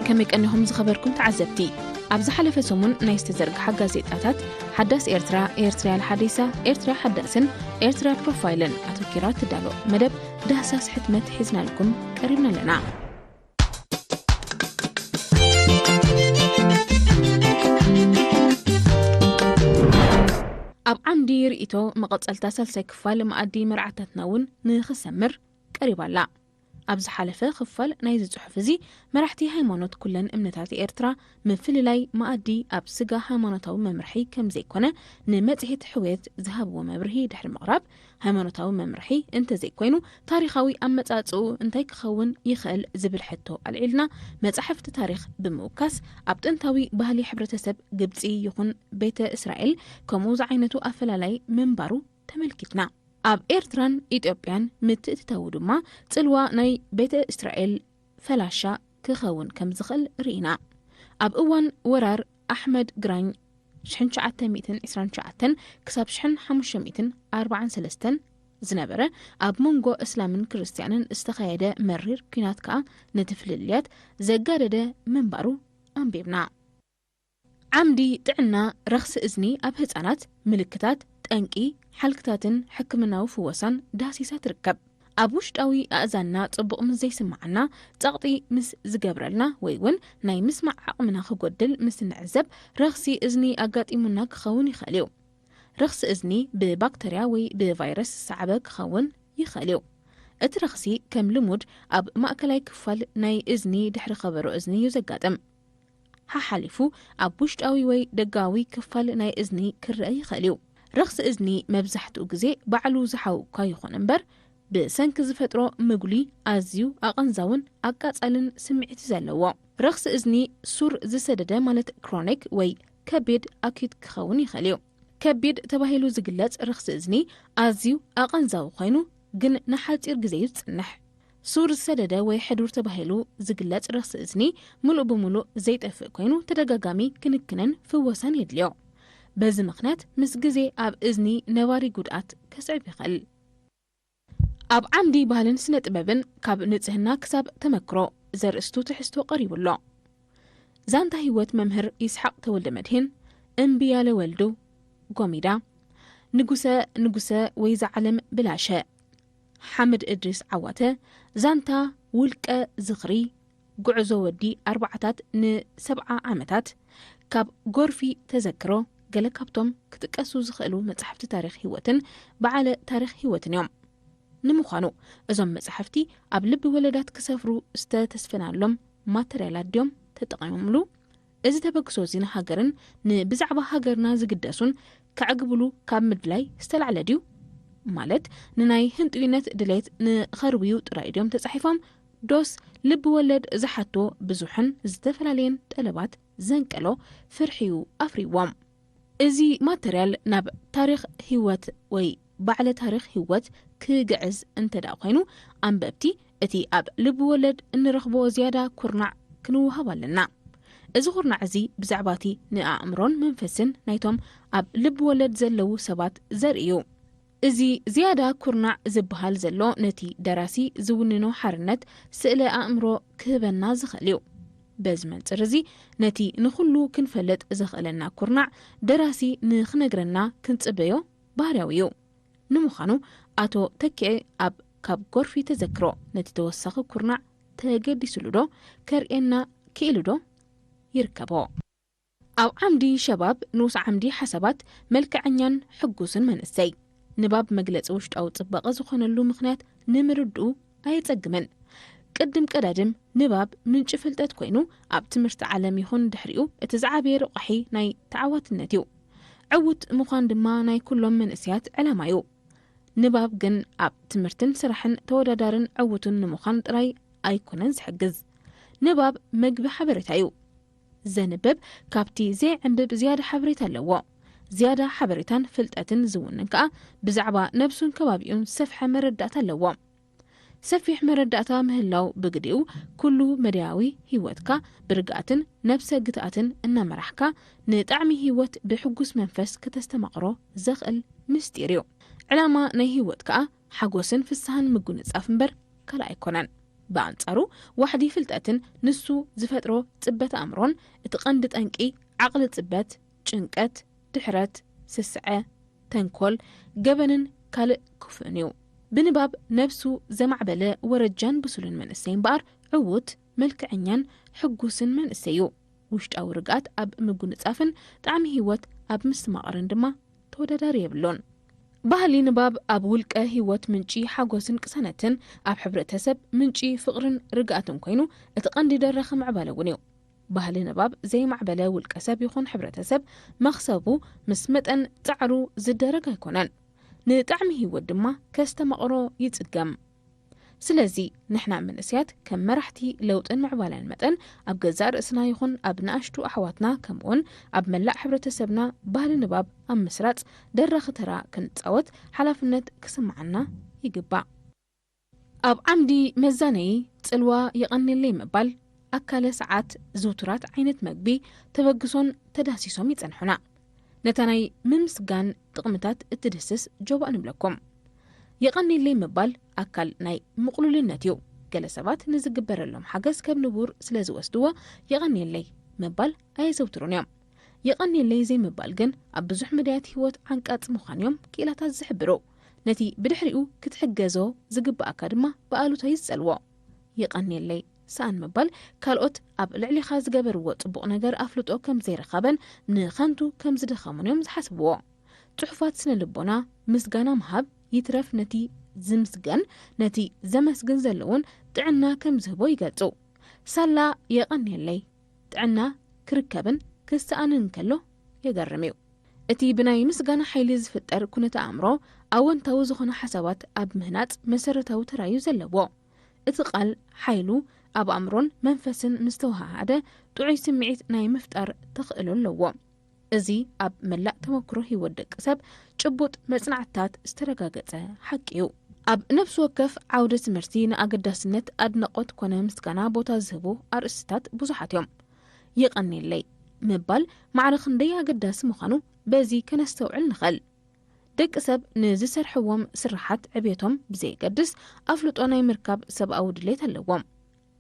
ከመይ ቀኒኹም ዝኸበርኩም ተዓዘብቲ? ኣብ ዝሓለፈ ሰሙን ናይ ዝተዘርግሓ ጋዜጣታት ሓዳስ ኤርትራ፣ ኤርትርያ ሓዲሳ፣ ኤርትርያ ሓዳስን ኤርትርያ ፕሮፋይልን ኣተኪራ ትዳሎ መደብ ዳህሳስ ሕትመት ሒዝናልኩም ቀሪብና ኣለና። ኣብ ዓምዲ ርእይቶ መቐጸልታ ሳልሳይ ክፋል መኣዲ መርዓታትና እውን ንኽሰምር ቀሪባ ኣላ። ኣብ ዝሓለፈ ክፋል ናይዚ ጽሑፍ እዚ፣ መራሕቲ ሃይማኖት ኩለን እምነታት ኤርትራ፣ ምፍልላይ መኣዲ ኣብ ስጋ ሃይማኖታዊ መምርሒ ከም ዘይኮነ ንመጽሔት ሕውየት ዝሃብዎ መብርሂ ድሕሪ ምቕራብ፣ ሃይማኖታዊ መምርሒ እንተዘይኮይኑ፣ ታሪኻዊ ኣመጻጽኡ እንታይ ክኸውን ይኽእል ዝብል ሕቶ ኣልዒልና፣ መጻሕፍቲ ታሪኽ ብምውካስ፣ ኣብ ጥንታዊ ባህሊ ሕብረተሰብ ግብጺ ይኹን ቤተ እስራኤል ከምኡ ዝዓይነቱ ኣፈላላይ ምንባሩ ተመልኪትና። ኣብ ኤርትራን ኢትዮጵያን ምትእትታዉ ድማ ጽልዋ ናይ ቤተ እስራኤል ፈላሻ ክኸውን ከም ዝኽእል ርኢና። ኣብ እዋን ወራር ኣሕመድ ግራኝ ሽሕን ትሽዓተ ሚእትን ዕስራን ትሽዓተን ክሳብ ሽሕን ሓሙሽተ ሚእትን ኣርባዓን ሰለስተን ዝነበረ ኣብ መንጎ እስላምን ክርስትያንን ዝተኻየደ መሪር ኲናት ከኣ ነቲ ፍልልያት ዘጋደደ ምንባሩ ኣንቢብና። ዓምዲ ጥዕና ረኽሲ እዝኒ ኣብ ህጻናት ምልክታት፣ ጠንቂ፣ ሓልክታትን ሕክምናዊ ፍወሳን ዳህሲሳ ትርከብ። ኣብ ውሽጣዊ ኣእዛንና ጽቡቕ ምስ ዘይስምዓና፣ ጸቕጢ ምስ ዝገብረልና ወይ እውን ናይ ምስማዕ ዓቕምና ክጎድል ምስ እንዕዘብ፣ ረኽሲ እዝኒ ኣጋጢሙና ክኸውን ይኽእል እዩ። ረኽሲ እዝኒ ብባክተርያ ወይ ብቫይረስ ዝሰዓበ ክኸውን ይኽእል እዩ። እቲ ረኽሲ ከም ልሙድ ኣብ ማእከላይ ክፋል ናይ እዝኒ ድሕሪ ከበሮ እዝኒ እዩ ዘጋጥም። ሓሓሊፉ ኣብ ውሽጣዊ ወይ ደጋዊ ክፋል ናይ እዝኒ ክረአ ይኽእል እዩ። ረኽሲ እዝኒ መብዛሕትኡ ግዜ ባዕሉ ዝሓው እኳ ይኹን እምበር፣ ብሰንኪ ዝፈጥሮ ምጉሊ ኣዝዩ ኣቐንዛውን ኣቃጻልን ስምዒት እዩ ዘለዎ። ረኽሲ እዝኒ ሱር ዝሰደደ ማለት ክሮኒክ ወይ ከቢድ ኣኪዩት ክኸውን ይኽእል እዩ። ከቢድ ተባሂሉ ዝግለጽ ረኽሲ እዝኒ ኣዝዩ ኣቐንዛዊ ኮይኑ ግን ንሓጺር ግዜ እዩ ዝጽንሕ። ሱር ዝሰደደ ወይ ሕዱር ተባሂሉ ዝግለጽ ረኽሲ እዝኒ ምሉእ ብምሉእ ዘይጠፍእ ኮይኑ ተደጋጋሚ ክንክንን ፍወሳን የድልዮ። በዚ ምኽንያት ምስ ግዜ ኣብ እዝኒ ነባሪ ጉድኣት ከስዕብ ይኽእል። ኣብ ዓምዲ ባህልን ስነ ጥበብን ካብ ንጽህና ክሳብ ተመክሮ ዘርእስቱ ትሕዝቶ ቀሪቡ ኣሎ። ዛንታ ህይወት መምህር ይስሓቕ ተወልደ መድህን፣ እምቢ ያለ ወልዱ፣ ጎሚዳ፣ ንጉሰ ንጉሰ ወይ ዘዓለም ብላሸ፣ ሓምድ እድሪስ ዓዋተ፣ ዛንታ ውልቀ ዝኽሪ፣ ጉዕዞ ወዲ ኣርባዓታት ንሰብዓ ዓመታት፣ ካብ ጎርፊ ተዘክሮ፣ ገለ ካብቶም ክጥቀሱ ዝኽእሉ መጻሕፍቲ ታሪኽ ህይወትን በዓለ ታሪኽ ህይወትን እዮም። ንምዃኑ፣ እዞም መጻሕፍቲ ኣብ ልቢ ወለዳት ክሰፍሩ ዝተተስፈናሎም ማተርያላት ድዮም ተጠቒሞምሉ? እዚ ተበግሶ እዚ ንሃገርን ንብዛዕባ ሃገርና ዝግደሱን ከዕግብሉ ካብ ምድላይ ዝተላዕለ ድዩ? ማለት ንናይ ህንጡይነት ድሌት ንኸርውዩ ጥራይ ድዮም ተጻሒፎም? ዶስ ልቢ ወለድ ዝሓቶ ብዙሕን ዝተፈላለየን ጠለባት ዘንቀሎ ፍርሒ'ዩ ኣፍሪዎም? እዚ ማተርያል ናብ ታሪኽ ህይወት ወይ ባዕለ ታሪኽ ህይወት ክግዕዝ እንተ ደኣ ኮይኑ፣ ኣንበብቲ እቲ ኣብ ልቢ ወለድ እንረኽቦ ዝያዳ ኩርናዕ ክንውሃብ ኣለና። እዚ ኩርናዕ እዚ ብዛዕባ እቲ ንኣእምሮን መንፈስን ናይቶም ኣብ ልቢ ወለድ ዘለዉ ሰባት ዘርኢ እዩ። እዚ ዝያዳ ኩርናዕ ዝበሃል ዘሎ ነቲ ደራሲ ዝውንኖ ሓርነት ስእለ ኣእምሮ ክህበና ዝኽእል እዩ። በዚ መንጽር እዚ ነቲ ንኹሉ ክንፈልጥ ዘኽእለና ኩርናዕ ደራሲ ንኽነግረና ክንጽበዮ ባህርያዊ እዩ። ንምዃኑ ኣቶ ተኪኤ ኣብ ካብ ጎርፊ ተዘክሮ ነቲ ተወሳኺ ኩርናዕ ተገዲስሉ ዶ ከርእየና ክኢሉ ዶ? ይርከቦ። ኣብ ዓምዲ ሸባብ ንኡስ ዓምዲ ሓሳባት መልክዐኛን ሕጉስን መንእሰይ። ንባብ መግለጺ ውሽጣዊ ጽባቐ ዝኾነሉ ምኽንያት ንምርድኡ ኣየጸግምን። ቅድም ቀዳድም ንባብ ምንጪ ፍልጠት ኮይኑ ኣብ ትምህርቲ ዓለም ይኹን ድሕሪኡ እቲ ዝዓበየ ረቋሒ ናይ ተዓዋትነት እዩ። ዕዉት ምዃን ድማ ናይ ኩሎም መንእሰያት ዕላማ እዩ። ንባብ ግን ኣብ ትምህርትን ስራሕን ተወዳዳርን ዕዉትን ንምዃን ጥራይ ኣይኮነን ዝሕግዝ። ንባብ መግቢ ሓበሬታ እዩ። ዘንብብ ካብቲ ዘይዕንብብ ዝያዳ ሓበሬታ ኣለዎ። ዝያዳ ሓበሬታን ፍልጠትን ዝውንን ከኣ ብዛዕባ ነብሱን ከባቢኡን ዝሰፍሐ መረዳእታ ኣለዎ። ሰፊሕ መረዳእታ ምህላው ብግዲኡ ኩሉ መዳያዊ ህይወትካ ብርግኣትን ነብሰ ግትኣትን እናመራሕካ ንጣዕሚ ህይወት ብሕጉስ መንፈስ ከተስተማቕሮ ዘኽእል ምስጢር እዩ። ዕላማ ናይ ህይወት ከኣ ሓጎስን ፍስሃን ምጉንጻፍ እምበር ካልእ ኣይኮነን። ብኣንጻሩ ዋሕዲ ፍልጠትን ንሱ ዝፈጥሮ ጽበት ኣእምሮን እቲ ቀንዲ ጠንቂ ዓቕሊ ጽበት፣ ጭንቀት፣ ድሕረት፣ ስስዐ፣ ተንኮል፣ ገበንን ካልእ ክፉእን እዩ። ብንባብ ነብሱ ዘማዕበለ ወረጃን ብሱልን መንእሰይ እምበኣር ዕዉት፣ መልክዐኛን ሕጉስን መንእሰይ እዩ። ውሽጣዊ ርግኣት ኣብ ምጉንጻፍን ጣዕሚ ህይወት ኣብ ምስትማቕርን ድማ ተወዳዳሪ የብሉን። ባህሊ ንባብ ኣብ ውልቀ ህይወት ምንጪ ሓጎስን ቅሳነትን፣ ኣብ ሕብረተሰብ ምንጪ ፍቕርን ርግኣትን ኮይኑ፣ እቲ ቀንዲ ደራኺ ምዕባለ እውን እዩ። ባህሊ ንባብ ዘይማዕበለ ውልቀ ሰብ ይኹን ሕብረተሰብ መኽሰቡ ምስ መጠን ጻዕሩ ዝደረግ ኣይኮነን። ንጣዕሚ ህይወት ድማ ከስተማቕሮ ይጽገም። ስለዚ ንሕና መንእሰያት ከም መራሕቲ ለውጥን ምዕባለን መጠን ኣብ ገዛእ ርእስና ይኹን ኣብ ንኣሽቱ ኣሕዋትና ከምኡውን ኣብ መላእ ሕብረተሰብና ባህሊ ንባብ ኣብ ምስራጽ ደራኺ ተራ ክንጻወት ሓላፍነት ክስምዓና ይግባእ። ኣብ ዓምዲ መዛነዪ ጽልዋ የቐንየለይ ምባል ኣካለ ሰዓት ዝውቱራት ዓይነት መግቢ ተበግሶን ተዳህሲሶም ይጸንሑና። ነታ ናይ ምምስጋን ጥቕምታት እትድህስስ ጆባእ ንብለኩም። የቐንየለይ ምባል ኣካል ናይ ምቕሉልነት እዩ። ገለ ሰባት ንዝግበረሎም ሓገዝ ከም ንቡር ስለ ዝወስድዎ የቐንየለይ ምባል ኣየዘውትሩን እዮም። የቐንየለይ ዘይምባል ግን ኣብ ብዙሕ መዳያት ህይወት ዓንቃጺ ምዃን እዮም ክኢላታት ዝሕብሩ። ነቲ ብድሕሪኡ ክትሕገዞ ዝግብኣካ ድማ ብኣሉታዊ ዝጸልዎ። የቐንየለይ ሰኣን ምባል ካልኦት ኣብ ልዕሊኻ ዝገበርዎ ጽቡቕ ነገር ኣፍልጦ ከም ዘይረኸበን ንኸንቱ ከም ዝደኸሙን እዮም ዝሓስብዎ። ጽሑፋት ስነ ልቦና ምስጋና ምሃብ ይትረፍ ነቲ ዝምስገን ነቲ ዘመስግን ዘለውን ጥዕና ከም ዝህቦ ይገልጹ። ሳላ የቐንየለይ ጥዕና ክርከብን ክሰኣንን እንከሎ የገርም እዩ። እቲ ብናይ ምስጋና ሓይሊ ዝፍጠር ኩነተ ኣእምሮ ኣወንታዊ ዝኾነ ሓሳባት ኣብ ምህናጽ መሰረታዊ ተራ እዩ ዘለዎ። እቲ ቃል ሓይሉ ኣብ ኣእምሮን መንፈስን ምስ ተወሃሃደ ጥዑይ ስምዒት ናይ ምፍጣር ተኽእሎ ኣለዎ። እዚ ኣብ መላእ ተመክሮ ህይወት ደቂ ሰብ ጭቡጥ መጽናዕትታት ዝተረጋገጸ ሓቂ እዩ። ኣብ ነፍሲ ወከፍ ዓውደ ትምህርቲ ንኣገዳስነት ኣድናቖት ኮነ ምስጋና ቦታ ዝህቡ ኣርእስትታት ብዙሓት እዮም። የቐንየለይ ምባል ማዕረ ክንደይ ኣገዳሲ ምዃኑ በዚ ከነስተውዕል ንኽእል። ደቂ ሰብ ንዝሰርሕዎም ስርሓት ዕብየቶም ብዘየገድስ ኣፍልጦ ናይ ምርካብ ሰብኣዊ ድሌት ኣለዎም።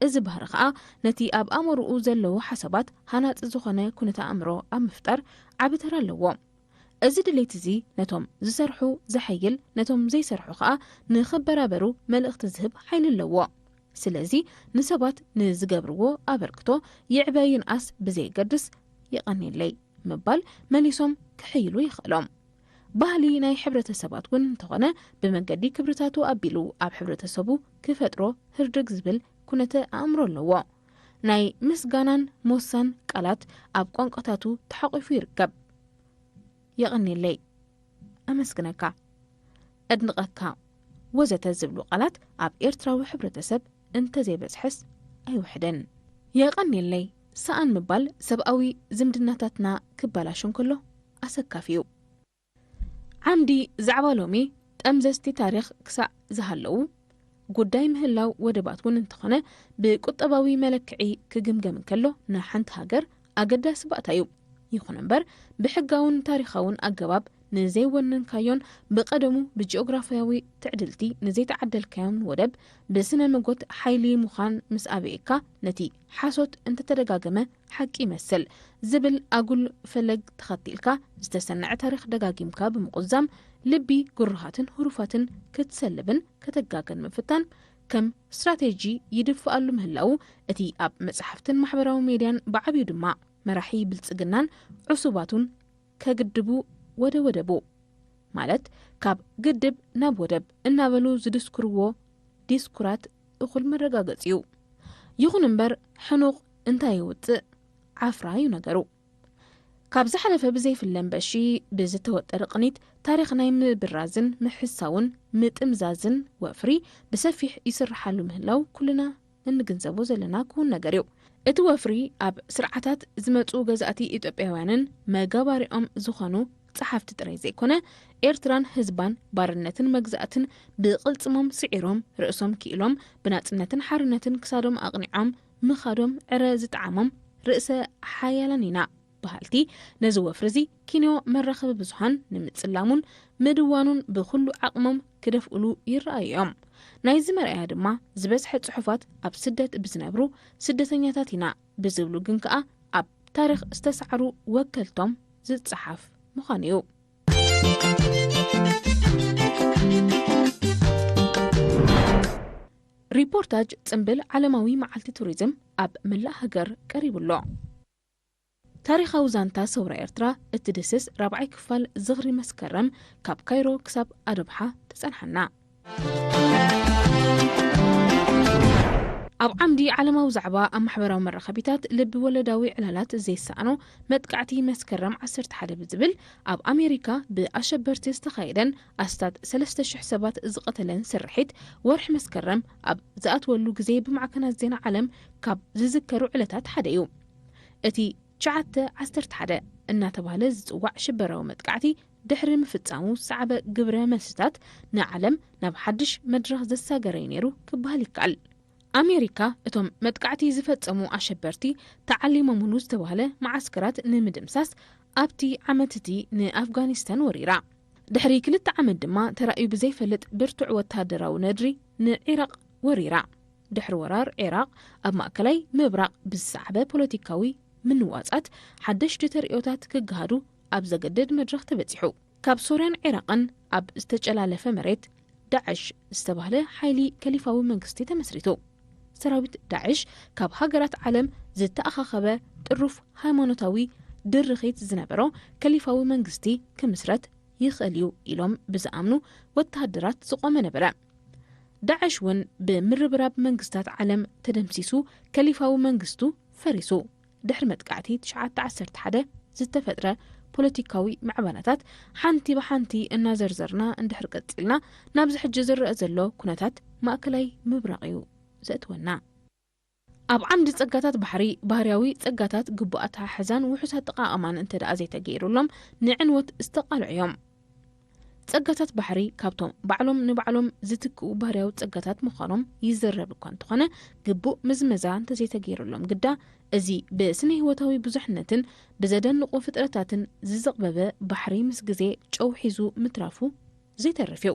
እዚ ባህሪ ኸኣ ነቲ ኣብ ኣእምሮኡ ዘለዉ ሓሳባት ሃናጺ ዝኾነ ኩነተ ኣእምሮ ኣብ ምፍጣር ዓቢ ተራ ኣለዎ። እዚ ድሌት እዚ ነቶም ዝሰርሑ ዘሐይል፣ ነቶም ዘይሰርሑ ኸኣ ንኽበራበሩ መልእኽቲ ዝህብ ሓይሊ ኣለዎ። ስለዚ ንሰባት ንዝገብርዎ ኣበርክቶ ይዕበ ይንኣስ ብዘየገድስ የቐንየለይ ምባል መሊሶም ክሕይሉ የኽእሎም። ባህሊ ናይ ሕብረተሰባት እውን እንተኾነ ብመንገዲ ክብርታቱ ኣቢሉ ኣብ ሕብረተሰቡ ክፈጥሮ ህርድግ ዝብል ኩነተ ኣእምሮ ኣለዎ። ናይ ምስጋናን ሞሳን ቃላት ኣብ ቋንቋታቱ ተሓቂፉ ይርከብ። የቐንየለይ፣ ኣመስግነካ፣ ኣድንቐካ ወዘተ ዝብሉ ቃላት ኣብ ኤርትራዊ ሕብረተሰብ እንተዘይበዝሐስ ኣይውሕድን። የቐንየለይ ሰኣን ምባል ሰብኣዊ ዝምድናታትና ክበላሾ እንከሎ ኣሰካፊ እዩ። ዓምዲ ዛዕባ ሎሚ ጠምዘዝቲ ታሪኽ ክሳዕ ዝሃለዉ ጉዳይ ምህላው ወደባት እውን እንተኾነ ብቁጠባዊ መለክዒ ክግምገም እንከሎ ንሓንቲ ሃገር ኣገዳሲ ባእታ እዩ። ይኹን እምበር ብሕጋውን ታሪኻውን ኣገባብ ንዘይወነንካዮን ብቐደሙ ብጂኦግራፍያዊ ትዕድልቲ ንዘይተዓደልካዮን ወደብ ብስነ መጎት ሓይሊ ምዃን ምስ ኣበየካ ነቲ ሓሶት እንተተደጋገመ ሓቂ ይመስል ዝብል ኣጉል ፈለግ ተኸቲልካ ዝተሰነዐ ታሪኽ ደጋጊምካ ብምቑዛም ልቢ ግሩሃትን ህሩፋትን ክትሰልብን ከተጋግን ምፍታን ከም ስትራቴጂ ይድፍኣሉ ምህላዉ እቲ ኣብ መጻሕፍትን ማሕበራዊ ሜድያን ብዓብዩ ድማ መራሒ ብልጽግናን ዕሱባቱን ከግድቡ ወደ ወደቡ ማለት ካብ ግድብ ናብ ወደብ እናበሉ ዝድስኩርዎ ዲስኩራት እኹል መረጋገጺ እዩ። ይኹን እምበር ሕኑቕ እንታይ የውጽእ ዓፍራ እዩ ነገሩ። ካብ ዝሓለፈ ብዘይፍለ እምበሺ ብዝተወጠረ ቅኒት ታሪኽ ናይ ምብራዝን ምሕሳውን ምጥምዛዝን ወፍሪ ብሰፊሕ ይስርሓሉ ምህላው ኩልና እንግንዘቦ ዘለና ክውን ነገር እዩ። እቲ ወፍሪ ኣብ ስርዓታት ዝመጹ ገዛእቲ ኢትዮጵያውያንን መጋባሪኦም ዝኾኑ ጸሓፍቲ ጥራይ ዘይኮነ ኤርትራን ህዝባን ባርነትን መግዛእትን ብቕልጽሞም ስዒሮም ርእሶም ክኢሎም ብናጽነትን ሓርነትን ክሳዶም ኣቕኒዖም ምኻዶም ዕረ ዝጠዓሞም ርእሰ ሓያላን ኢና በሃልቲ ነዚ ወፍሪ እዚ ኪንዮ መራኸቢ ብዙሃን ንምጽላሙን ምድዋኑን ብኹሉ ዓቕሞም ክደፍእሉ ይረኣዩ እዮም። ናይዚ መርኣያ ድማ ዝበዝሐ ጽሑፋት ኣብ ስደት ብዝነብሩ ስደተኛታት ኢና ብዝብሉ ግን ከኣ ኣብ ታሪኽ ዝተሳዕሩ ወከልቶም ዝጸሓፍ ምዃኑ እዩ። ሪፖርታጅ ጽምብል ዓለማዊ መዓልቲ ቱሪዝም ኣብ መላእ ሃገር ቀሪቡ ኣሎ። ታሪኻዊ ዛንታ ሰውራ ኤርትራ እትድስስ ራብዓይ ክፋል ዝኽሪ መስከረም ካብ ካይሮ ክሳብ ኣደብሓ ትጸንሓና። ኣብ ዓምዲ ዓለማዊ ዛዕባ ኣብ ማሕበራዊ መራኸቢታት ልቢ ወለዳዊ ዕላላት ዘይሰኣኖ መጥቃዕቲ መስከረም ዓሰርተ ሓደ ብዝብል ኣብ ኣሜሪካ ብኣሸበርቲ ዝተኻየደን ኣስታት ሰለስተ ሽሕ ሰባት ዝቐተለን ስርሒት ወርሒ መስከረም ኣብ ዝኣትወሉ ግዜ ብማዕከናት ዜና ዓለም ካብ ዝዝከሩ ዕለታት ሓደ እዩ። እቲ ትሽዓተ ዓሰርተ ሓደ እናተባህለ ዝጽዋዕ ሽበራዊ መጥቃዕቲ ድሕሪ ምፍጻሙ ዝሰዓበ ግብረ መልስታት ንዓለም ናብ ሓድሽ መድረኽ ዘሳገረ እዩ ነይሩ ክበሃል ይከኣል። ኣሜሪካ እቶም መጥቃዕቲ ዝፈጸሙ ኣሸበርቲ ተዓሊሞምሉ ዝተባህለ መዓስከራት ንምድምሳስ ኣብቲ ዓመት እቲ ንኣፍጋኒስታን ወሪራ። ድሕሪ ክልተ ዓመት ድማ ተራእዩ ብዘይፈልጥ ብርቱዕ ወተሃደራዊ ነድሪ ንዒራቕ ወሪራ። ድሕሪ ወራር ዒራቕ ኣብ ማእከላይ ምብራቕ ብዝሰዓበ ፖለቲካዊ ምንዋጻት ሓደሽቲ ተርእዮታት ክገሃዱ ኣብ ዘገድድ መድረኽ ተበጺሑ። ካብ ሶርያን ዒራቕን ኣብ ዝተጨላለፈ መሬት ዳዕሽ ዝተባህለ ሓይሊ ከሊፋዊ መንግስቲ ተመስሪቱ። ሰራዊት ዳዕሽ ካብ ሃገራት ዓለም ዝተኣኻኸበ ጥሩፍ ሃይማኖታዊ ድርኺት ዝነበሮ ከሊፋዊ መንግስቲ ክምስረት ይኽእል እዩ ኢሎም ብዝኣምኑ ወተሃደራት ዝቖመ ነበረ። ዳዕሽ እውን ብምርብራብ መንግስታት ዓለም ተደምሲሱ ከሊፋዊ መንግስቱ ፈሪሱ። ድሕሪ መጥቃዕቲ ትሽዓተ ዓሰርተ ሓደ ዝተፈጥረ ፖለቲካዊ ምዕባላታት ሓንቲ ብሓንቲ እናዘርዘርና እንድሕር ቀጺልና ናብዚ ሕጂ ዝረአ ዘሎ ኩነታት ማእከላይ ምብራቕ እዩ ዘእትወና። ኣብ ዓምዲ ጸጋታት ባሕሪ ባህርያዊ ጸጋታት ግቡእ ኣተሓሕዛን ውሑስ ኣጠቓቕማን እንተ ደኣ ዘይተገይሩሎም ንዕንወት ዝተቓልዑ እዮም። ጸጋታት ባሕሪ ካብቶም ባዕሎም ንባዕሎም ዝትክኡ ባህርያዊ ጸጋታት ምዃኖም ይዝረብ እኳ እንተኾነ ግቡእ ምዝመዛ እንተዘይተገይሩሎም ግዳ እዚ ብስነ ህይወታዊ ብዙሕነትን ብዘደንቑ ፍጥረታትን ዝዘቕበበ ባሕሪ ምስ ግዜ ጨው ሒዙ ምትራፉ ዘይተርፍ እዩ።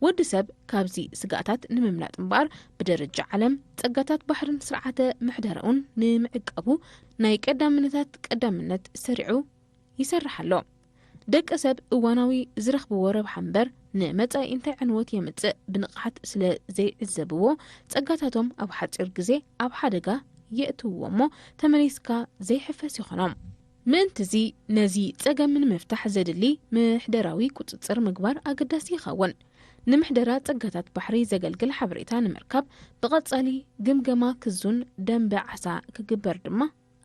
ወዲ ሰብ ካብዚ ስጋኣታት ንምምላጥ እምበኣር ብደረጃ ዓለም ጸጋታት ባሕርን ስርዓተ ምሕደራኡን ንምዕቃቡ ናይ ቀዳምነታት ቀዳምነት ሰሪዑ ይሰርሕ ኣሎ። ደቂ ሰብ እዋናዊ ዝረኽብዎ ረብሓ እምበር ንመጻኢ እንታይ ዕንወት የምጽእ ብንቕሓት ስለ ዘይዕዘብዎ ጸጋታቶም ኣብ ሓጺር ግዜ ኣብ ሓደጋ የእትውዎ እሞ ተመሊስካ ዘይሕፈስ ይኾኖም። ምእንትዚ ነዚ ጸገም ንምፍታሕ ዘድሊ ምሕደራዊ ቁጽጽር ምግባር ኣገዳሲ ይኸውን። ንምሕደራ ጸጋታት ባሕሪ ዘገልግል ሓበሬታ ንምርካብ ብቐጻሊ ግምገማ ክዙን ደንበ ዓሳ ክግበር ድማ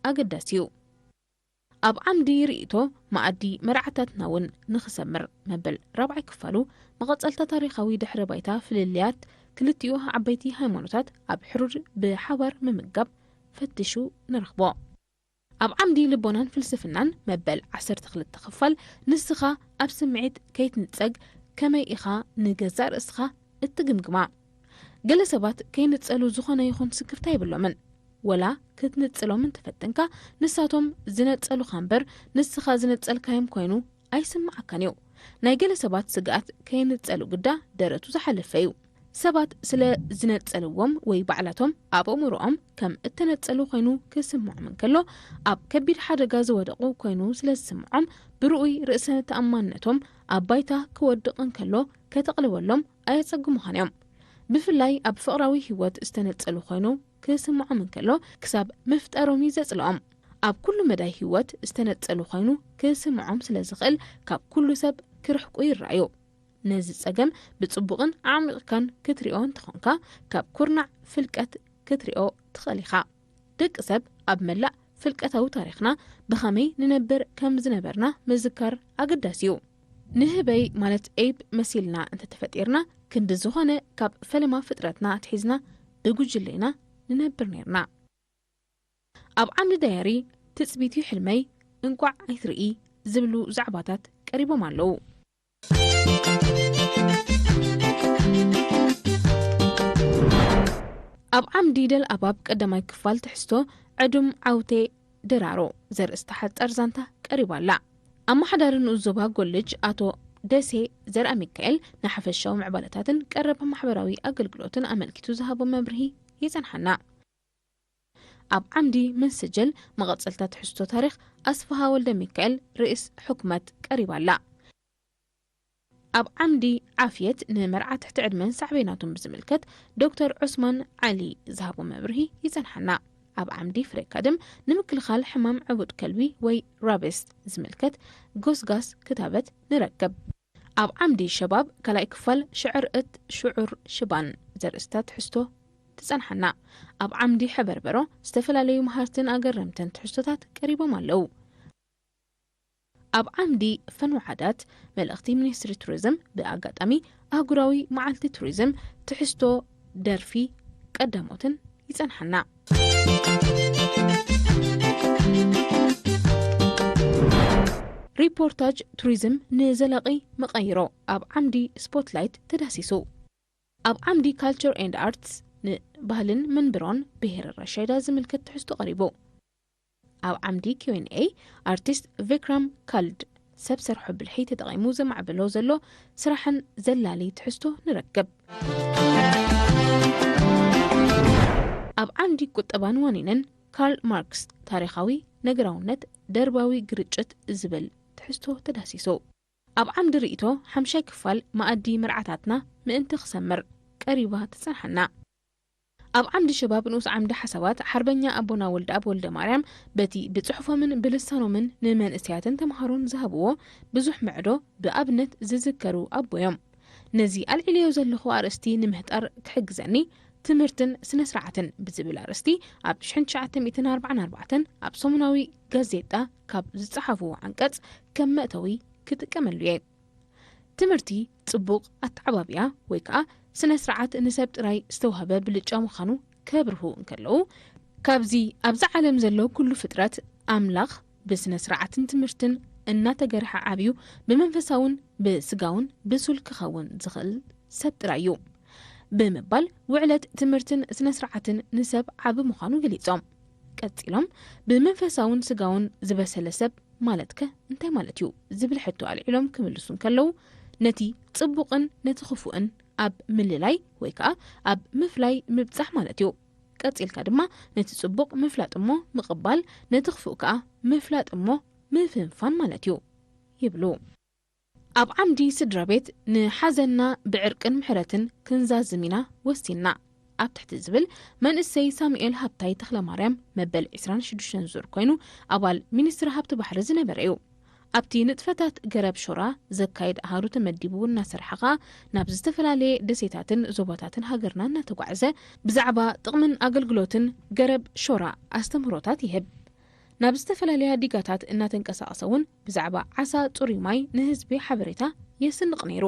ኣገዳሲ እዩ። ኣብ ዓምዲ ርእይቶ መኣዲ መርዓታትና እውን ንኽሰምር መበል ራብዓይ ክፋሉ መቐጸልታ ታሪኻዊ ድሕረ ባይታ ፍልልያት ክልቲኡ ዓበይቲ ሃይማኖታት ኣብ ሕሩድ ብሓባር ምምጋብ ፈትሹ ንረኽቦ። ኣብ ዓምዲ ልቦናን ፍልስፍናን መበል ዓሰርተ ክልተ ክፋል ንስኻ ኣብ ስምዒት ከይትንጸግ ከመይ ኢኻ ንገዛእ ርእስኻ እትግምግማ? ገለ ሰባት ከይንጸሉ ዝኾነ ይኹን ስክፍታ የብሎምን። ወላ ክትንጽሎም እንተፈተንካ ንሳቶም ዝነጸሉኻ እምበር ንስኻ ዝነጸልካዮም ኮይኑ ኣይስምዓካን እዩ። ናይ ገለ ሰባት ስግኣት ከይንጸሉ ግዳ ደረቱ ዝሓለፈ እዩ። ሰባት ስለ ዝነጸልዎም ወይ ባዕላቶም ኣብ ኣእምሮኦም ከም እተነጸሉ ኮይኑ ክስምዖም እንከሎ ኣብ ከቢድ ሓደጋ ዝወደቑ ኮይኑ ስለ ዝስምዖም ብርኡይ ርእሰ ተኣማንነቶም ኣብ ባይታ ክወድቕ እንከሎ ከተቕልበሎም ኣየጸግሙኻን እዮም። ብፍላይ ኣብ ፍቕራዊ ህይወት ዝተነጸሉ ኮይኑ ክስምዖም እንከሎ ክሳብ ምፍጣሮም እዩ ዘጽልኦም። ኣብ ኩሉ መዳይ ህይወት ዝተነጸሉ ኮይኑ ክስምዖም ስለ ዝኽእል ካብ ኩሉ ሰብ ክርሕቁ ይረኣዩ። ነዚ ጸገም ብጽቡቕን ኣዕሚቕካን ክትሪኦ እንተኾንካ ካብ ኩርናዕ ፍልቀት ክትሪኦ ትኽእል ኢኻ። ደቂ ሰብ ኣብ መላእ ፍልቀታዊ ታሪኽና ብኸመይ ንነብር ከም ዝነበርና ምዝካር ኣገዳሲ እዩ። ንህበይ ማለት ኤብ መሲልና እንተተፈጢርና ክንዲ ዝኾነ ካብ ፈለማ ፍጥረትና ኣትሒዝና ብጉጅለ ኢና ንነብር ነርና። ኣብ ዓምዲ ዳየሪ ትጽቢት እዩ ሕልመይ፣ እንቋዕ ኣይትርኢ ዝብሉ ዛዕባታት ቀሪቦም ኣለዉ። ኣብ ዓምዲ ደል ኣባብ ቀዳማይ ክፋል ትሕዝቶ ዕዱም ዓውቴ ድራሮ ዘርእስታ ሓጻር ዛንታ ቀሪባ ኣላ። ኣመሓዳሪ ንኡስ ዞባ ጎልጅ ኣቶ ደሴ ዘርኣ ሚካኤል ንሓፈሻዊ ምዕባለታትን ቀረብ ማሕበራዊ ኣገልግሎትን ኣመልኪቱ ዝሃቦ መብርሂ ይጸንሓና። ኣብ ዓምዲ መሰጀል መቐጸልታ ትሕዝቶ ታሪኽ ኣስፍሃ ወልደ ሚካኤል ርእስ ሕኩመት ቀሪባ ኣላ። ኣብ ዓምዲ ዓፍየት ንመርዓ ትሕቲ ዕድመን ሳዕቤናቱን ብዝምልከት ዶክተር ዑስማን ዓሊ ዝሃቦ መብርሂ ይጸንሓና። ኣብ ዓምዲ ፍሬ ካድም ንምክልኻል ሕማም ዕቡድ ከልቢ ወይ ራቤስ ዝምልከት ጎስጋስ ክታበት ንረክብ። ኣብ ዓምዲ ሸባብ ካልኣይ ክፋል ሽዕር እት ሽዑር ሽባን ዘርእስታ ትሕዝቶ ትጸንሓና። ኣብ ዓምዲ ሕበርበሮ ዝተፈላለዩ መሃርትን ኣገረምትን ትሕዝቶታት ቀሪቦም ኣለዉ። ኣብ ዓምዲ ፈንወዓዳት መልእኽቲ ሚኒስትሪ ቱሪዝም ብኣጋጣሚ ኣህጉራዊ መዓልቲ ቱሪዝም ትሕዝቶ ደርፊ ቀዳሞትን ይጸንሓና። ሪፖርታጅ ቱሪዝም ንዘላቒ መቐይሮ ኣብ ዓምዲ ስፖትላይት ተዳሲሱ። ኣብ ዓምዲ ካልቸር ኤንድ ኣርትስ ንባህልን መንብሮን ብሄረ ራሻይዳ ዝምልከት ትሕዝቶ ቀሪቡ። ኣብ ዓምዲ ኪው ኤን ኤ ኣርቲስት ቪክራም ካልድ ሰብ ሰርሖ ብልሒ ተጠቒሙ ዘማዕበሎ ዘሎ ስራሕን ዘላሊ ትሕዝቶ ንረክብ። ኣብ ዓምዲ ቁጠባን ዋኒንን ካርል ማርክስ ታሪኻዊ ነገራውነት ደርባዊ ግርጭት ዝብል ትሕዝቶ ተዳሲሱ። ኣብ ዓምዲ ርእይቶ ሓምሻይ ክፋል መኣዲ መርዓታትና ምእንቲ ክሰምር ቀሪባ ትጸንሓና። ኣብ ዓምዲ ሸባብ ንኡስ ዓምዲ ሓሳባት ሓርበኛ ኣቦና ወልደኣብ ወልደማርያም በቲ ብጽሑፎምን ብልሳኖምን ንመንእሰያትን ተምሃሮን ዝሃብዎ ብዙሕ ምዕዶ ብኣብነት ዝዝከሩ ኣቦ እዮም። ነዚ ኣልዒለዮ ዘለኹ ኣርእስቲ ንምህጣር ክሕግዘኒ ትምህርትን ስነ ስርዓትን ብዝብል ኣርእስቲ ኣብ ሽሕን ትሽዓተ ሚእትን ኣርባዓን ኣርባዕተን ኣብ ሰሙናዊ ጋዜጣ ካብ ዝጸሓፍዎ ዓንቀጽ ከም መእተዊ ክጥቀመሉ እየ። ትምህርቲ ጽቡቕ ኣተዓባብያ ወይ ከኣ ስነ ስርዓት ንሰብ ጥራይ ዝተዋህበ ብልጫ ምዃኑ ከብርሁ እንከለዉ፣ ካብዚ ኣብዛ ዓለም ዘሎ ኩሉ ፍጥረት ኣምላኽ ብስነ ስርዓትን ትምህርትን እናተገርሐ ዓብዩ ብመንፈሳውን ብስጋውን ብሱል ክኸውን ዝኽእል ሰብ ጥራይ እዩ ብምባል ውዕለት ትምህርትን ስነ ስርዓትን ንሰብ ዓቢ ምዃኑ ገሊጾም። ቀጺሎም ብመንፈሳውን ስጋውን ዝበሰለ ሰብ ማለትከ እንታይ ማለት እዩ ዝብል ሕቶ ኣልዒሎም ክምልሱ እንከለዉ፣ ነቲ ጽቡቕን ነቲ ክፉእን ኣብ ምልላይ ወይ ከኣ ኣብ ምፍላይ ምብጻሕ ማለት እዩ። ቀጺልካ ድማ ነቲ ጽቡቕ ምፍላጥ እሞ ምቕባል፣ ነቲ ክፉእ ከኣ ምፍላጥ እሞ ምፍንፋን ማለት እዩ ይብሉ። ኣብ ዓምዲ ስድራ ቤት ንሓዘንና ብዕርቅን ምሕረትን ክንዛዝም ኢና ወሲንና። ኣብ ትሕቲ ዝብል መንእሰይ ሳሙኤል ሃብታይ ተኽለማርያም መበል ዕስራን ሽዱሽተን ዙር ኮይኑ ኣባል ሚኒስትሪ ሃብቲ ባሕሪ ዝነበረ እዩ። ኣብቲ ንጥፈታት ገረብ ሾራ ዘካይድ ኣሃዱ ተመዲቡ እናሰርሐ ኸኣ ናብ ዝተፈላለየ ደሴታትን ዞባታትን ሃገርና እናተጓዕዘ ብዛዕባ ጥቕምን ኣገልግሎትን ገረብ ሾራ ኣስተምህሮታት ይህብ። ናብ ዝተፈላለያ ዲጋታት እናተንቀሳቐሰ እውን ብዛዕባ ዓሳ ጽሩይ ማይ ንህዝቢ ሓበሬታ የስንቕ ነይሩ።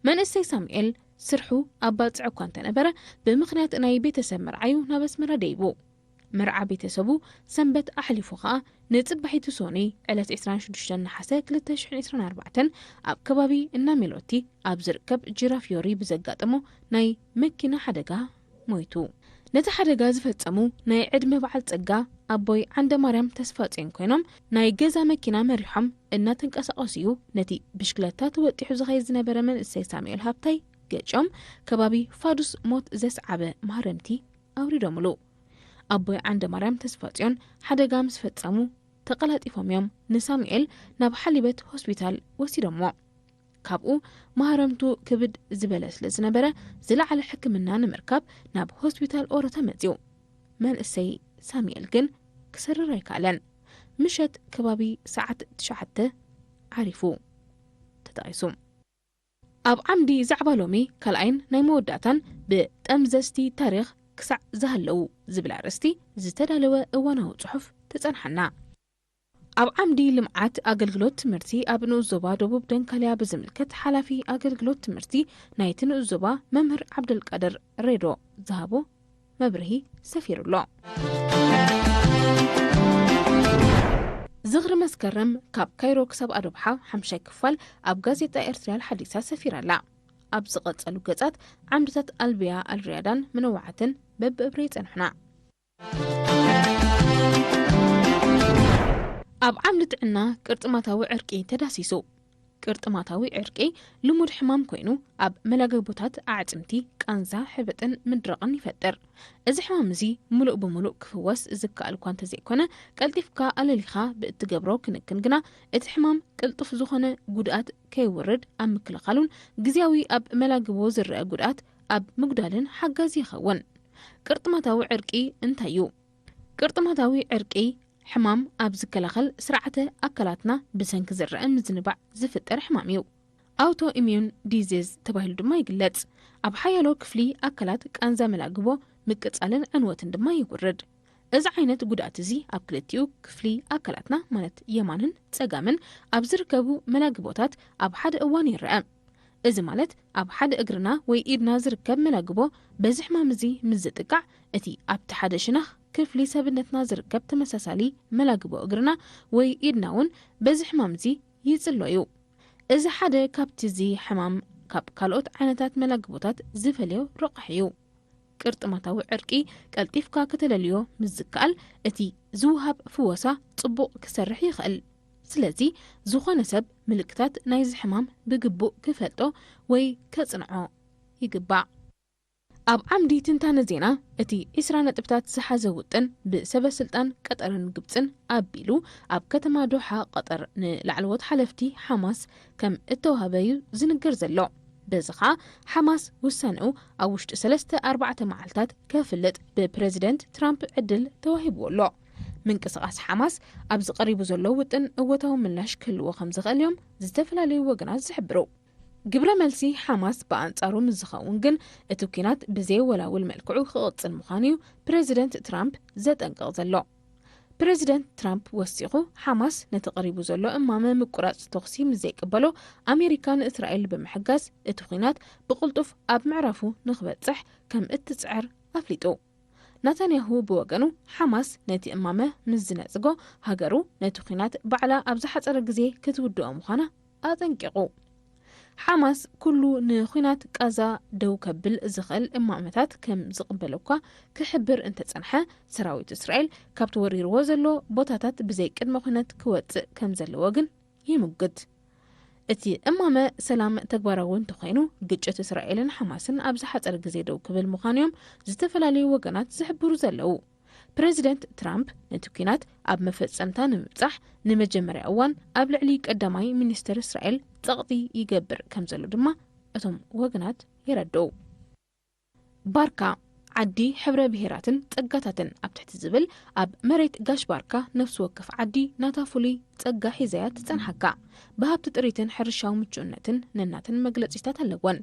መንእሰይ ሳሙኤል ስርሑ ኣብ ባጽዕ እኳ እንተነበረ፣ ብምኽንያት ናይ ቤተሰብ መርዓዩ ናብ ኣስመራ ደይቡ። መርዓ ቤተሰቡ ሰንበት ኣሕሊፉ ኸኣ ንጽባሒቱ ሶኑይ ዕለት ዕስራን ሽዱሽተን ነሓሰ ክልተ ሽሕን ዕስራን ኣርባዕተን ኣብ ከባቢ እናሜሎቲ ኣብ ዝርከብ ጂራፊዮሪ ብዘጋጠሞ ናይ መኪና ሓደጋ ሞይቱ። ነቲ ሓደጋ ዝፈጸሙ ናይ ዕድመ በዓል ጸጋ ኣቦይ ዓንደማርያም ተስፋጽዮን ኮይኖም ናይ ገዛ መኪና መሪሖም እናተንቀሳቐሱ እዩ ነቲ ብሽክለታ ተወጢሑ ዝኸይድ ዝነበረ መንእሰይ ሳሙኤል ሃብታይ ገጭዮም ከባቢ ፋዱስ ሞት ዘስዓበ ማህረምቲ ኣውሪዶምሉ። ኣቦይ ዓንደማርያም ተስፋጽዮን ሓደጋ ምስ ፈጸሙ ተቐላጢፎም እዮም ንሳሙኤል ናብ ሓሊበት ሆስፒታል ወሲዶምዎ። ካብኡ ማህረምቱ ክብድ ዝበለ ስለ ዝነበረ ዝለዓለ ሕክምና ንምርካብ ናብ ሆስፒታል ኦሮ ተመጺኡ። መንእሰይ ሳሙኤል ግን ክሰርር ኣይከኣለን። ምሸት ከባቢ ሰዓት ትሽዓተ ዓሪፉ ተጠቒሱ። ኣብ ዓምዲ ዛዕባ ሎሚ ካልኣይን ናይ መወዳእታን ብጠምዘዝቲ ታሪኽ ክሳዕ ዝሃለዉ ዝብል ኣርእስቲ ዝተዳለወ እዋናዊ ጽሑፍ ተጸንሓና። ኣብ ዓምዲ ልምዓት ኣገልግሎት ትምህርቲ ኣብ ንኡስ ዞባ ደቡብ ደንካልያ ብዝምልከት ሓላፊ ኣገልግሎት ትምህርቲ ናይቲ ንኡስ ዞባ መምህር ዓብደልቃድር ሬዶ ዝሃቦ መብርሂ ሰፊሩ ኣሎ። ዝኽሪ መስከረም ካብ ካይሮ ክሳብ ኣዶብሓ ሓምሻይ ክፋል ኣብ ጋዜጣ ኤርትርያ ሓዲሳ ሰፊራ ኣላ። ኣብ ዝቐጸሉ ገጻት ዓምድታት ኣልብያ ኣልሪያዳን ምንዋዓትን በብእብረ ይጸንሑና። ኣብ ዓምዲ ጥዕና ቅርጥማታዊ ዕርቂ ተዳሲሱ። ቅርጥማታዊ ዕርቂ ልሙድ ሕማም ኮይኑ፣ ኣብ መላገቦታት ኣዕጽምቲ ቃንዛ፣ ሕበጥን ምድራቕን ይፈጥር። እዚ ሕማም እዚ ምሉእ ብምሉእ ክፍወስ ዝከኣል እኳ እንተዘይኮነ፣ ቀልጢፍካ ኣለሊኻ ብእትገብሮ ክንክን ግና እቲ ሕማም ቅልጡፍ ዝኾነ ጉድኣት ከይወርድ ኣብ ምክልኻሉን ግዝያዊ ኣብ መላግቦ ዝረአ ጉድኣት ኣብ ምጉዳልን ሓጋዚ ይኸውን። ቅርጥማታዊ ዕርቂ እንታይ እዩ? ቅርጥማታዊ ዕርቂ ሕማም ኣብ ዝከላኸል ስርዓተ ኣካላትና ብሰንኪ ዝረአ ምዝንባዕ ዝፍጠር ሕማም እዩ። ኣውቶ ኢሚዩን ዲዚዝ ተባሂሉ ድማ ይግለጽ። ኣብ ሓያሎ ክፍሊ ኣካላት ቃንዛ መላግቦ ምቅጻልን ዕንወትን ድማ ይውርድ። እዚ ዓይነት ጉድኣት እዚ ኣብ ክልቲኡ ክፍሊ ኣካላትና፣ ማለት የማንን ጸጋምን፣ ኣብ ዝርከቡ መላግቦታት ኣብ ሓደ እዋን ይረአ። እዚ ማለት ኣብ ሓደ እግርና ወይ ኢድና ዝርከብ መላግቦ በዚ ሕማም እዚ ምስ ዝጥቃዕ፣ እቲ ኣብቲ ሓደ ሽነኽ ክፍሊ ሰብነትና ዝርከብ ተመሳሳሊ መላግቦ እግርና ወይ ኢድና እውን በዚ ሕማም እዚ ይጽሎ እዩ። እዚ ሓደ ካብቲ እዚ ሕማም ካብ ካልኦት ዓይነታት መላግቦታት ዝፈልዮ ረቋሒ እዩ። ቅርጥማታዊ ዕርቂ ቀልጢፍካ ከተለልዮ ምስ ዝከኣል፣ እቲ ዝውሃብ ፍወሳ ጽቡቕ ክሰርሕ ይኽእል። ስለዚ፣ ዝኾነ ሰብ ምልክታት ናይዚ ሕማም ብግቡእ ክፈልጦ ወይ ከጽንዖ ይግባእ። ኣብ ዓምዲ ትንታነ ዜና፣ እቲ ዒስራ ነጥብታት ዝሓዘ ውጥን ብሰበ ስልጣን ቀጠርን ግብጽን ኣቢሉ ኣብ ከተማ ዶሓ ቀጠር ንላዕለዎት ሓለፍቲ ሓማስ ከም እተዋህበ እዩ ዝንገር ዘሎ። በዚ ኸኣ ሓማስ ውሳኔኡ ኣብ ውሽጢ ሰለስተ ኣርባዕተ መዓልታት ከፍልጥ ብፕረዚደንት ትራምፕ ዕድል ተዋሂብዎ ኣሎ። ምንቅስቓስ ሓማስ ኣብዚ ቀሪቡ ዘሎ ውጥን እወታዊ ምላሽ ክህልዎ ከም ዝኽእል እዮም ዝተፈላለዩ ወገናት ዝሕብሩ። ግብረ መልሲ ሓማስ ብኣንጻሩ ምስ ዝኸውን ግን፣ እቲ ኲናት ብዘየወላውል መልክዑ ክቕጽል ምዃኑ እዩ ፕረዚደንት ትራምፕ ዘጠንቅቕ ዘሎ። ፕረዚደንት ትራምፕ ወሲኹ፣ ሓማስ ነቲ ቀሪቡ ዘሎ እማመ ምቁራጽ ተኹሲ ምስ ዘይቅበሎ፣ ኣሜሪካ ንእስራኤል ብምሕጋዝ እቲ ኲናት ብቕልጡፍ ኣብ ምዕራፉ ንኽበጽሕ ከም እትጽዕር ኣፍሊጡ። ናታንያሁ ብወገኑ፣ ሓማስ ነቲ እማመ ምስ ዝነጽጎ፣ ሃገሩ ነቲ ኲናት ባዕላ ኣብ ዝሓጸረ ግዜ ክትውድኦ ምዃና ኣጠንቂቑ። ሓማስ ኩሉ ንኲናት ቃዛ ደው ከብል ዝኽእል እማመታት ከም ዝቕበል እኳ ክሕብር እንተጸንሐ፣ ሰራዊት እስራኤል ካብ ተወሪርዎ ዘሎ ቦታታት ብዘይ ቅድመ ኲነት ክወጽእ ከም ዘለዎ ግን ይምጉት። እቲ እማመ ሰላም ተግባራዊ እንተኾይኑ፣ ግጭት እስራኤልን ሓማስን ኣብ ዝሓጸረ ግዜ ደው ክብል ምዃኑ እዮም ዝተፈላለዩ ወገናት ዝሕብሩ ዘለዉ። ፕረዚደንት ትራምፕ ነቲ ኲናት ኣብ መፈጸምታ ንምብጻሕ ንመጀመርያ እዋን ኣብ ልዕሊ ቀዳማይ ሚኒስተር እስራኤል ጸቕጢ ይገብር ከም ዘሎ ድማ እቶም ወገናት የረድኡ። ባርካ፣ ዓዲ ሕብረ ብሄራትን ጸጋታትን ኣብ ትሕቲ ዝብል ኣብ መሬት ጋሽ ባርካ ነፍሲ ወከፍ ዓዲ ናታ ፍሉይ ጸጋ ሒዛያ ትጸንሓካ። ብሃብቲ ጥሪትን ሕርሻዊ ምቹእነትን ነናተን መግለጺታት ኣለወን።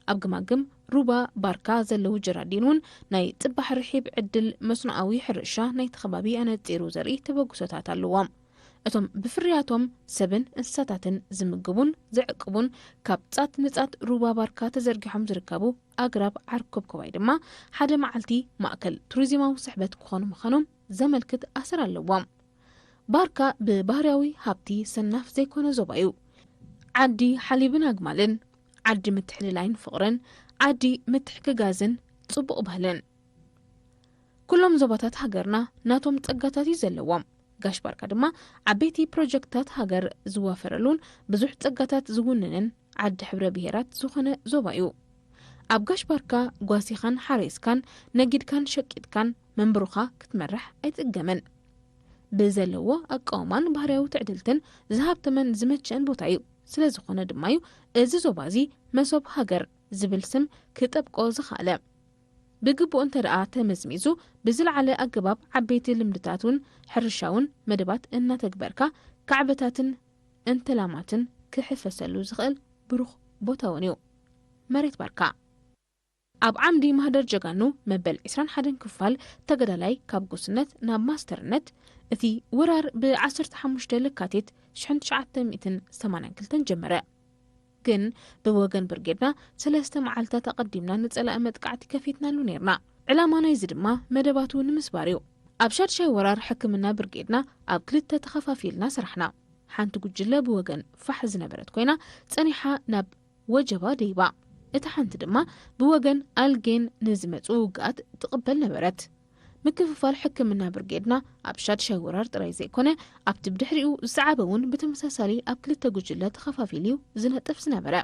ኣብ ግማግም ሩባ ባርካ ዘለዉ ጀራዲን እውን ናይ ጽባሕ ርሒብ ዕድል መስኖኣዊ ሕርሻ ናይቲ ከባቢ ኣነጺሩ ዘርኢ ተበግሶታት ኣለዎም። እቶም ብፍርያቶም ሰብን እንስሳታትን ዝምግቡን ዝዕቅቡን ካብ ጻት ንጻት ሩባ ባርካ ተዘርጊሖም ዝርከቡ ኣግራብ ዓርኮብኮባይ ድማ ሓደ መዓልቲ ማእከል ቱሪዝማዊ ስሕበት ክኾኑ ምዃኖም ዘመልክት ኣሰር ኣለዎም። ባርካ ብባህርያዊ ሃብቲ ሰናፍ ዘይኮነ ዞባ እዩ። ዓዲ ሓሊብን ኣግማልን፣ ዓዲ ምትሕልላይን ፍቕርን፣ ዓዲ ምትሕግጋዝን ጽቡቕ ባህልን። ኩሎም ዞባታት ሃገርና ናቶም ጸጋታት እዩ ዘለዎም። ጋሽ ባርካ ድማ ዓበይቲ ፕሮጀክትታት ሃገር ዝዋፈረሉን ብዙሕ ጸጋታት ዝውንንን ዓዲ ሕብረ ብሄራት ዝኾነ ዞባ እዩ። ኣብ ጋሽ ባርካ ጓሲኻን ሓሬስካን ነጊድካን ሸቂጥካን መንብሩኻ ክትመርሕ ኣይትእገምን። ብዘለዎ ኣቃውማን ባህርያዊ ትዕድልትን ዝሃብተመን ዝመቸአን ቦታ እዩ። ስለ ዝኾነ ድማ እዩ እዚ ዞባ እዚ መሶብ ሃገር ዝብል ስም ክጠብቆ ዝኸኣለ። ብግቡእ እንተ ደኣ ተመዝሚዙ፣ ብዝለዓለ ኣገባብ ዓበይቲ ልምድታቱን ሕርሻውን መደባት እናተግበርካ፣ ካዕበታትን እንተላማትን ክሕፈሰሉ ዝኽእል ብሩኽ ቦታ እውን እዩ። መሬት ባርካ። ኣብ ዓምዲ ማህደር ጀጋኑ መበል ዕስራን ሓደን ክፋል ተጋዳላይ ካብ ጉስነት ናብ ማስተርነት፣ እቲ ወራር ብ ዓሰርተ ሓሙሽተ ለካቲት ሽሕን ትሽዓተ ሚእትን ሰማንያን ክልተን ጀመረ። ግን ብወገን ብርጌድና ሰለስተ መዓልታት ኣቐዲምና ንጸላኢ መጥቃዕቲ ከፊትናሉ ነይርና። ዕላማ ናይዚ ድማ መደባቱ ንምስባር እዩ። ኣብ ሻድሻይ ወራር ሕክምና ብርጌድና ኣብ ክልተ ተኸፋፊልና ሰራሕና። ሓንቲ ጉጅለ ብወገን ፋሕ ዝነበረት ኮይና ጸኒሓ ናብ ወጀባ ደይባ። እታ ሓንቲ ድማ ብወገን ኣልጌን ንዝመጹ ውግኣት ትቕበል ነበረት። ምክፍፋል ሕክምና ብርጌድና ኣብ ሻድሻይ ወራር ጥራይ ዘይኮነ፣ ኣብቲ ብድሕሪኡ ዝሰዓበ እውን ብተመሳሳሊ ኣብ ክልተ ጉጅለ ተኸፋፊሉ እዩ ዝነጥፍ ዝነበረ።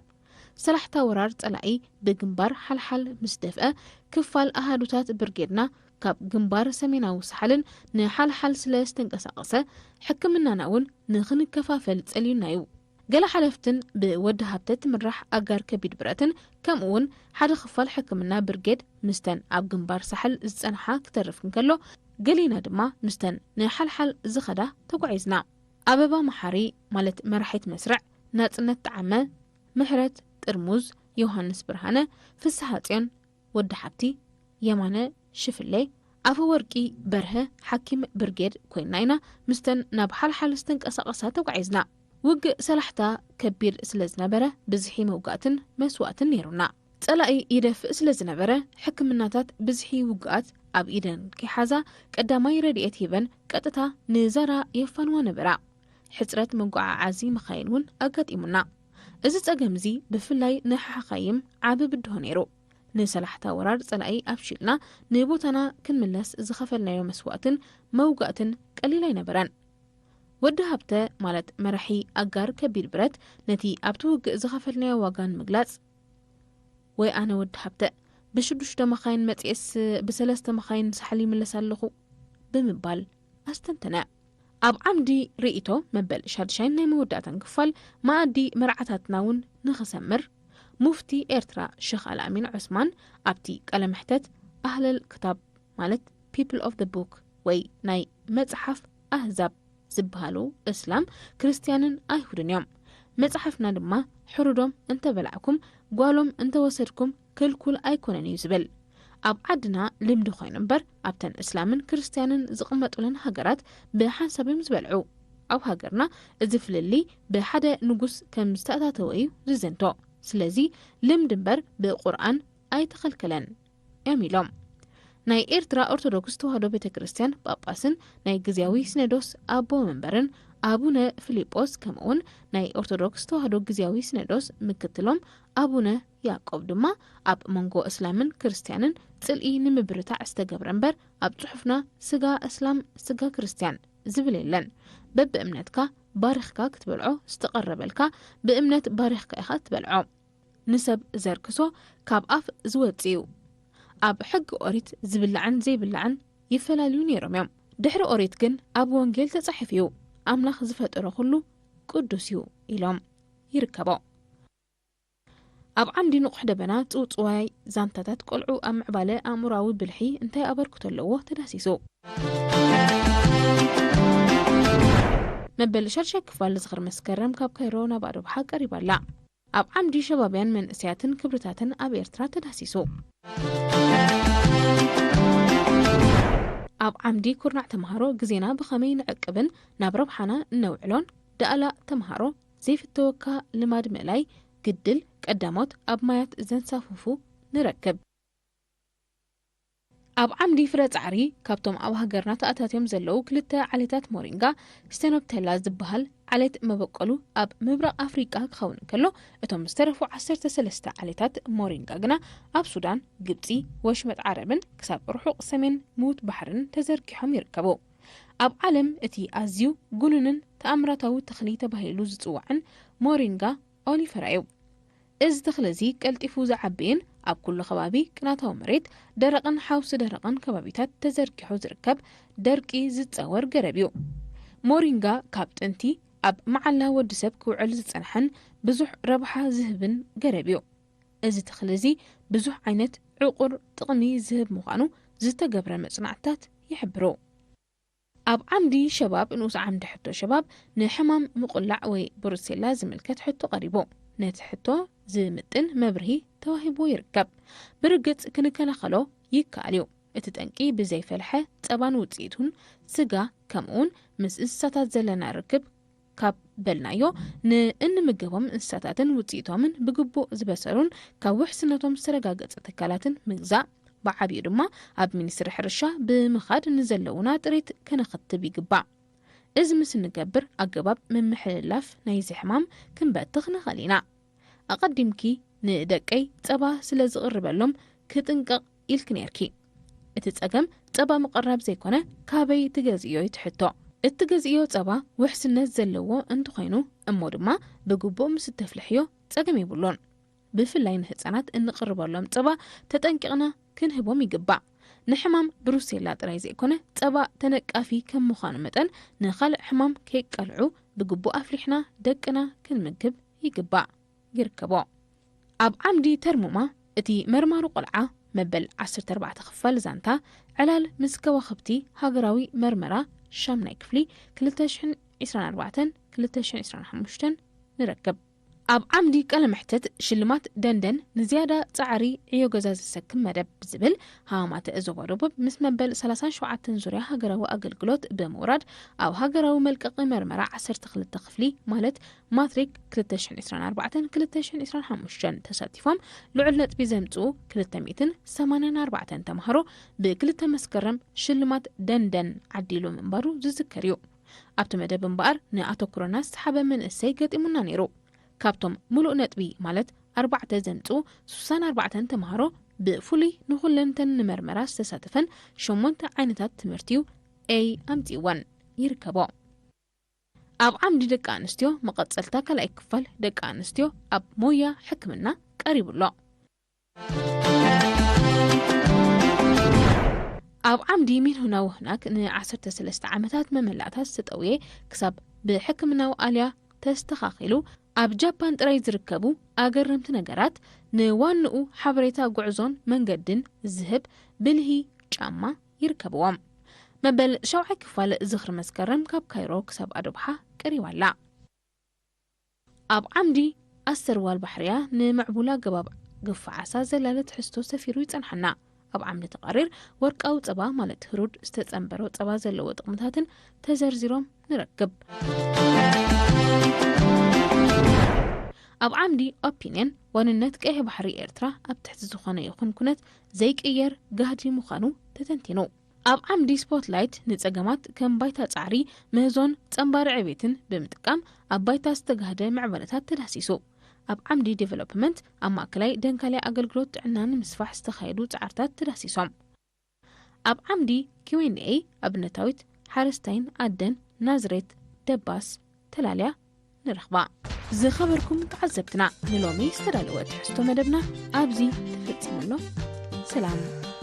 ሰላሕታ ወራር ጸላኢ ብግንባር ሓልሓል ምስ ደፍአ፣ ክፋል ኣሃዱታት ብርጌድና ካብ ግንባር ሰሜናዊ ሳሕልን ንሓልሓል ስለ ዝተንቀሳቐሰ፣ ሕክምናና እውን ንኽንከፋፈል ጸልዩና እዩ። ገለ ሓለፍትን ብወዲ ሃብተ ትምራሕ ኣጋር ከቢድ ብረትን፣ ከምኡ እውን ሓደ ክፋል ሕክምና ብርጌድ ምስተን ኣብ ግንባር ሳሕል ዝጸንሓ ክተርፍ እንከሎ፣ ገሊና ድማ ምስተን ንሓልሓል ዝኸዳ ተጓዒዝና። ኣበባ መሓሪ፣ ማለት መራሒት መስርዕ፣ ናጽነት ጣዕመ፣ ምሕረት ጥርሙዝ፣ ዮሃንስ ብርሃነ፣ ፍስሃ ጽዮን፣ ወዲ ሓብቲ፣ የማነ ሽፍሌ፣ ኣፈወርቂ በርሀ፣ ሓኪም ብርጌድ ኮይንና ኢና ምስተን ናብ ሓልሓል ዝተንቀሳቐሳ ተጓዒዝና። ውግእ ሰላሕታ ከቢድ ስለ ዝነበረ፣ ብዝሒ መውጋእትን መስዋእትን ነይሩና። ጸላኢ ይደፍእ ስለ ዝነበረ፣ ሕክምናታት ብዝሒ ውግኣት ኣብ ኢደን ከይሓዛ፣ ቀዳማይ ረድኤት ሂበን ቀጥታ ንዛራ የፋንዋ ነበራ። ሕጽረት መጓዓዓዚ መኻይን እውን ኣጋጢሙና። እዚ ጸገም እዚ ብፍላይ ንሓኻይም ዓቢ ብድሆ ነይሩ። ንሰላሕታ ወራር ጸላኢ ኣፍሺልና ንቦታና ክንምለስ ዝኸፈልናዮ መስዋእትን መውጋእትን ቀሊል ኣይነበረን። ወዲ ሃብተ፣ ማለት መራሒ ኣጋር ከቢድ ብረት፣ ነቲ ኣብቲ ውግእ ዝኸፈልናዮ ዋጋ ንምግላጽ፣ "ወይ ኣነ ወዲ ሃብተ፣ ብሽዱሽተ መኻይን መጽኤስ ብሰለስተ መኻይን ሳሕል ይምለስ ኣለኹ" ብምባል ኣስተንተነ። ኣብ ዓምዲ ርእይቶ መበል ሻድሻይን ናይ መወዳእታን ክፋል መኣዲ መርዓታትና እውን ንኽሰምር፣ ሙፍቲ ኤርትራ ሸኽ ኣልኣሚን ዑስማን ኣብቲ ቃለ መሕተት፣ ኣህለል ክታብ፣ ማለት people of the book ወይ ናይ መጽሓፍ ኣህዛብ ዝበሃሉ እስላም ክርስትያንን ኣይሁድን እዮም። መጽሓፍና ድማ ሕሩዶም እንተበላዕኩም፣ ጓሎም እንተወሰድኩም ክልኩል ኣይኮነን እዩ ዝብል። ኣብ ዓድና ልምዲ ኮይኑ እምበር፣ ኣብተን እስላምን ክርስትያንን ዝቕመጡለን ሃገራት ብሓንሳብ እዮም ዝበልዑ። ኣብ ሃገርና እዚ ፍልልይ ብሓደ ንጉስ ከም ዝተኣታተወ እዩ ዝዝንቶ። ስለዚ ልምዲ እምበር ብቁርኣን ኣይተኸልከለን እዮም ኢሎም። ናይ ኤርትራ ኦርቶዶክስ ተዋህዶ ቤተ ክርስቲያን ጳጳስን ናይ ግዝያዊ ሲኖዶስ ኣቦ መንበርን ኣቡነ ፊሊጶስ፣ ከምኡውን ናይ ኦርቶዶክስ ተዋህዶ ግዝያዊ ሲኖዶስ ምክትሎም ኣቡነ ያዕቆብ ድማ፣ ኣብ መንጎ እስላምን ክርስትያንን ጽልኢ ንምብርታዕ ዝተገብረ እምበር፣ ኣብ ጽሑፍና ስጋ እስላም ስጋ ክርስትያን ዝብል የለን። በብእምነትካ ባሪኽካ ክትበልዖ ዝተቐረበልካ፣ ብእምነት ባሪኽካ ኢኻ ትበልዖ። ንሰብ ዘርክሶ ካብ ኣፍ ዝወጽእ እዩ። ኣብ ሕጊ ኦሪት ዝብላዕን ዘይብላዕን ይፈላልዩ ነይሮም እዮም። ድሕሪ ኦሪት ግን ኣብ ወንጌል ተጻሒፉ እዩ፣ "ኣምላኽ ዝፈጠሮ ኩሉ ቅዱስ እዩ" ኢሎም ይርከቦ። ኣብ ዓምዲ ንቑሕ ደበና ጽውጽዋይ ዛንታታት ቆልዑ ኣብ ምዕባለ ኣእምሮኣዊ ብልሒ እንታይ ኣበርክቶ ኣለዎ ተዳሲሱ። መበል ሻድሻይ ክፋል ዝኽሪ መስከረም ካብ ካይሮ ናብ ኣዶብሓ ቀሪባ ኣላ። ኣብ ዓምዲ ሸባብያን መንእሰያትን ክብርታትን ኣብ ኤርትራ ተዳሲሱ። ኣብ ዓምዲ ኩርናዕ ተምሃሮ ግዜና ብኸመይ ንዕቅብን ናብ ረብሓና እነውዕሎን ደኣላ ተምሃሮ ዘይፍተወካ ልማድ ምእላይ ግድል ቀዳሞት ኣብ ማያት ዘንሳፍፉ ንረክብ። ኣብ ዓምዲ ፍረ ጻዕሪ፣ ካብቶም ኣብ ሃገርና ተኣታትዮም ዘለዉ ክልተ ዓሌታት ሞሪንጋ፣ ስቴኖፕቴላ ዝበሃል ዓሌት መበቆሉ ኣብ ምብራቕ ኣፍሪቃ ክኸውን እንከሎ፣ እቶም ዝተረፉ ዓሰርተ ሰለስተ ዓሌታት ሞሪንጋ ግና ኣብ ሱዳን፣ ግብጺ፣ ወሽመጥ ዓረብን ክሳብ ርሑቕ ሰሜን ምዉት ባሕርን ተዘርጊሖም ይርከቡ። ኣብ ዓለም እቲ ኣዝዩ ግኑንን ተኣምራታዊ ተኽሊ ተባሂሉ ዝጽዋዕን ሞሪንጋ ኦሊፈራ እዩ። እዚ ተኽሊ እዚ ቀልጢፉ ዝዓብይን ኣብ ኩሉ ከባቢ ቅናታዊ መሬት፣ ደረቕን ሓውሲ ደረቕን ከባቢታት ተዘርጊሑ ዝርከብ፣ ደርቂ ዝጻወር ገረብ እዩ። ሞሪንጋ ካብ ጥንቲ ኣብ መዓላ ወዲ ሰብ ክውዕል ዝጸንሐን ብዙሕ ረብሓ ዝህብን ገረብ እዩ። እዚ ተኽሊ እዚ ብዙሕ ዓይነት ዕቑር ጥቕሚ ዝህብ ምዃኑ ዝተገብረ መጽናዕትታት ይሕብሩ። ኣብ ዓምዲ ሸባብ፣ ንኡስ ዓምዲ ሕቶ ሸባብ፣ ንሕማም ምቑላዕ ወይ ብሩሴላ ዝምልከት ሕቶ ቀሪቡ። ነቲ ሕቶ ዝምጥን መብርሂ ተዋሂቡ ይርከብ። ብርግጽ ክንከላኸሎ ይከኣል እዩ። እቲ ጠንቂ ብዘይፈልሐ ጸባን ውጽኢቱን ስጋ፣ ከምኡውን ምስ እንስሳታት ዘለና ርክብ ካብ በልናዮ፣ ንእንምገቦም እንስሳታትን ውጽኢቶምን ብግቡእ ዝበሰሉን ካብ ውሕስነቶም ዝተረጋገጸ ትካላትን ምግዛእ፣ ብዓቢኡ ድማ ኣብ ሚኒስትሪ ሕርሻ ብምኻድ ንዘለዉና ጥሪት ከነኽትብ ይግባእ። እዚ ምስ እንገብር፣ ኣገባብ ምምሕልላፍ ናይዚ ሕማም ክንበትኽ ንኽእል ኢና። ኣቐዲምኪ ንደቀይ ጸባ ስለ ዝቕርበሎም ክጥንቀቕ ኢልኪ ነይርኪ። እቲ ጸገም ጸባ ምቕራብ ዘይኮነ፣ ካበይ ትገዝእዮ እዩ ትሕቶ። እትገዝእዮ ጸባ ውሕስነት ዘለዎ እንተኾይኑ፣ እሞ ድማ ብግቡእ ምስ እተፍልሕዮ ጸገም የብሉን። ብፍላይ ንህጻናት እንቕርበሎም ጸባ ተጠንቂቕና ክንህቦም ይግባእ። ንሕማም ብሩሴላ ጥራይ ዘይኮነ፣ ጸባ ተነቃፊ ከም ምዃኑ መጠን፣ ንኻልእ ሕማም ከይቃልዑ ብግቡእ ኣፍሊሕና ደቅና ክንምግብ ይግባእ። ይርከቦ። ኣብ ዓምዲ ተርሙማ፣ እቲ መርማሪ ቆልዓ፣ መበል ዓሰርተ ኣርባዕተ ክፋል ዛንታ፣ ዕላል ምስ ከዋኽብቲ ሃገራዊ መርመራ ሻምናይ ክፍሊ ክልተ ሽሕን ዕስራን ኣርባዕተን ክልተ ሽሕን ዕስራን ሓሙሽተን ንረክብ። ኣብ ዓምዲ ቃለ መሕትት ሽልማት ደንደን ንዝያዳ ጻዕሪ ዕዮ ገዛ ዘሰክም መደብ ብዝብል ሃማማተ ዞባ ደቡብ ምስ መበል ሰላሳን ሸውዓተን ዙርያ ሃገራዊ ኣገልግሎት ብምውራድ ኣብ ሃገራዊ መልቀቂ መርመራ ዓሰርተ ክልተ ክፍሊ ማለት ማትሪክ ክልተ ሽሕን ዕስራን ኣርባዕተን ክልተ ሽሕን ዕስራን ሓሙሽተን ተሳቲፎም ልዑል ነጥቢ ዘምጽኡ ክልተ ሚእትን ሰማንያን ኣርባዕተን ተምሃሮ ብክልተ መስከረም ሽልማት ደንደን ዓዲሉ ምንባሩ ዝዝከር እዩ። ኣብቲ መደብ እምበኣር ንኣተኩሮና ዝሰሓበ መንእሰይ ገጢሙና ነይሩ። ካብቶም ምሉእ ነጥቢ ማለት ኣርባዕተ ዘምጽኡ ስሳን ኣርባዕተን ተምሃሮ ብፍሉይ ንኹለንተን ንመርመራ ዝተሳተፈን ሸሞንተ ዓይነታት ትምህርቲ'ዩ ኤይ ኣምጺእወን ይርከቦ። ኣብ ዓምዲ ደቂ ኣንስትዮ መቐጸልታ ካልኣይ ክፋል ደቂ ኣንስትዮ ኣብ ሞያ ሕክምና ቀሪቡ ኣሎ። ኣብ ዓምዲ ሚንሁና ወህናክ ን ዓሰርተ ሰለስተ ዓመታት መመላእታ ዝተጠውየ ክሳብ ብሕክምናዊ ኣልያ ተስተኻኺሉ ኣብ ጃፓን ጥራይ ዝርከቡ ኣገረምቲ ነገራት ንዋንኡ ሓበሬታ ጉዕዞን መንገድን ዝህብ ብልሂ ጫማ ይርከብዎም። መበል ሻውዓይ ክፋል ዝኽሪ መስከረም ካብ ካይሮ ክሳብ ኣዶብሓ ቀሪባ ኣላ። ኣብ ዓምዲ ኣስተርዋል ባሕርያ ንምዕቡል ኣገባብ ግፋ ዓሳ ዘላለ ትሕዝቶ ሰፊሩ ይጸንሓና። ኣብ ዓምዲ ተቐሪር ወርቃዊ ጸባ ማለት ህሩድ ዝተጸንበሮ ጸባ ዘለዎ ጥቕምታትን ተዘርዚሮም ንረክብ። ኣብ ዓምዲ ኦፒንየን ዋንነት ቀይሕ ባሕሪ ኤርትራ ኣብ ትሕቲ ዝኾነ ይኹን ኩነት ዘይቅየር ጋህዲ ምዃኑ ተተንቲኑ። ኣብ ዓምዲ ስፖትላይት ንጸገማት ከም ባይታ ጻዕሪ፣ ምህዞን ጸንባሪ ዕቤትን ብምጥቃም ኣብ ባይታ ዝተጋህደ ምዕባለታት ተዳህሲሱ። ኣብ ዓምዲ ዴቨሎፕመንት ኣብ ማእከላይ ደንካልያ ኣገልግሎት ጥዕና ንምስፋሕ ዝተኻየዱ ጻዕርታት ተዳህሲሶም። ኣብ ዓምዲ ኪው ኤን ኤ ኣብነታዊት ሓረስታይን ኣደን ናዝሬት ደባስ ተላልያ ንረኽባ። ዝኸበርኩም ተዓዘብትና፣ ንሎሚ ዝተዳለወ ትሕዝቶ መደብና ኣብዚ ተፈጺሙ ኣሎ። ሰላም።